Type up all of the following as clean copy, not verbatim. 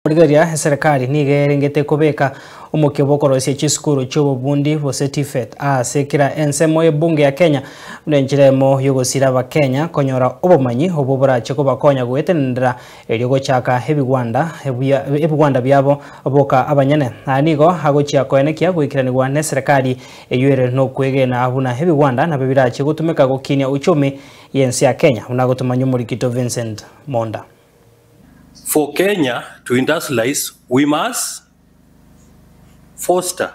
Rigereria, eserekari nigo erengete kobeka omokia bw'okoroisia chisukuru chi'obobundi gose TVET ase kera ensemo y'ebunge ya Kenya buna enchera emo y'ogosira abakenya konyora obomanyi obwo borache kobakonya goetenenera erio gochaka ebigwanda ebigwanda biabo boka abanyene. Aya nigo agochia koenekia goikeranigwa n'eserekari eyio ere nokwegena buna ebigwanda nabio birache gotumeka gokinia uchumi y'ense ya Kenya buna agotomanywa omorikito Vincent Monda. For Kenya to industrialize we must foster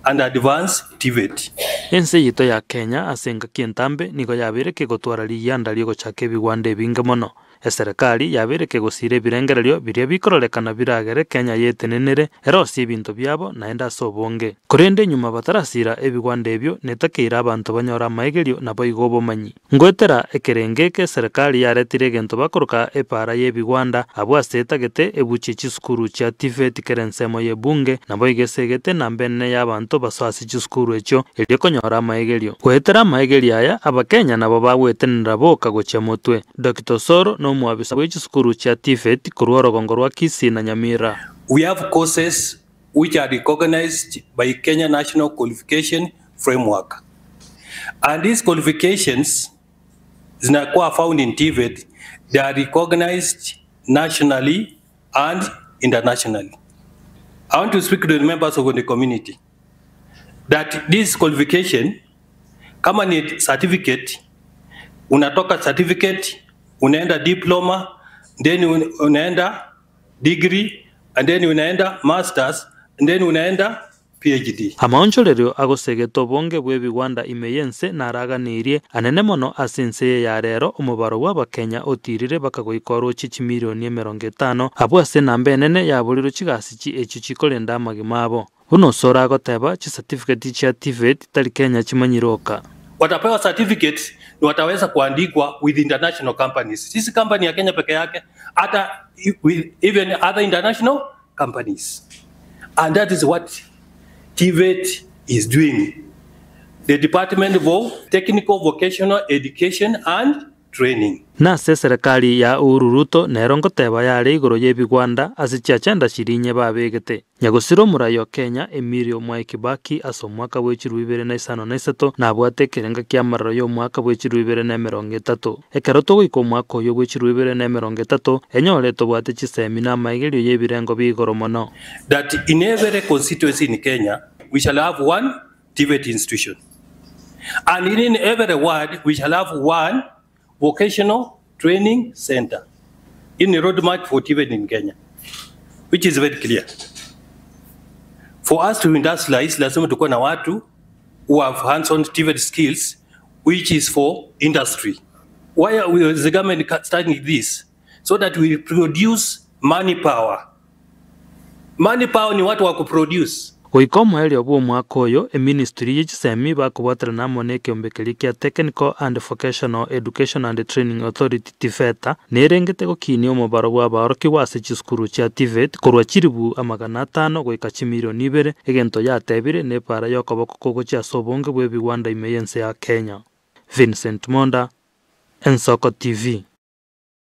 and advance TVET. Ense yaito ya Kenya ase engaki entambe nigo yabeire kegotwara rigianda riogochaka ebigwanda ebinge mono. Eserekari yabeire kegosiira ebirengererio biria bikororekana biragere Kenya yetenenere erosie ebinto biabo naende ase obonge. Korende nyuma batarasiira ebigwanda ebio netakeire abanto banyore amaegerio naboigo obomanyi. Ngoetera ekerengo eke eserekari yaretire egento bakoroka epaara y'ebigwanda, abwo ase etagete ebuchie chisukuru chia TVET kera ensemo y'ebunge, naboigo esegete enamba enene y'abanto basoe ase chisukuru echio erio konyora amaegerio. Goetera amaegerio aya, Abakenya nabo bagwetenenera boka gochia motwe. Dokita Osoro nomwabisa bwe chisukuru chia TVET korwa orogongo rwa Kisii na Nyamira. We have courses which are recognized by Kenya National Qualification Framework and these qualifications zinakuwa found in TVET, they are recognized nationally and internationally. I want to speak to the members of the community that this qualification kama ni certificate, unatoka certificate unaenda diploma then unaenda degree and then unaenda masters and then unaenda PhD. Amaonchorerio agosegeta obonge bw'ebigwanda ime y'ense naraganirie anene mono ase ense eye ya rero omobaro bw'abakenya otirire bakagoika oroche chimilioni 50 abwo ase enamba enene yaborirwe chigasi chi echio chikorenda amagima abo. Buna Osoro agoteba chicertificate chia TVET tari Kenya chimanyire oka. Watapewa certificates ni wataweza kuandikwa with international companies. Sisi company ya Kenya peke yake, hata with even other international companies. And that is what TVET is doing. The Department of Technical Vocational Education and Training. Nase eserekari ya Uhuru Ruto nero ngoteba yare igoro y'ebigwanda ase chiachenda chirinye babegete. Nyagosira omorai o Kenya Emilio Mwai Kibaki ase omwaka bwa 2053 nabwate ekerenga kia amarero ya omwaka bwa 2030. Ekero togoika omwaka oyo bwa 2030 enyore tobwate chisemi na amaigerio y'ebirengo bia igoro mono. That in every constituency in Kenya we shall have one TVET institution. And in every ward we shall have one vocational training center in the roadmap for TVET in Kenya, which is very clear. For us to industrialize, lazima tukuwe na watu who have hands-on TVET skills, which is for industry. Why are we, the government starting this? So that we produce money power. Money power ni watu wa kuproduce. Goika omoerio bwa omwaka oyo eministry ye chisemi bakobwaterana amo na ekeombe keria kia Technical and Vocational Education and Training Authority TVETA nerengete gokinia omobaro bwa abaorokigwa ase chisukuru chia TVET korwa 500,000 goika 2,000,000 egento yatebire na epara ya okoboko kogochia ase obonge bwa ebigwanda ime y'ense ya Kenya. Vincent Monda, Ensoko TV.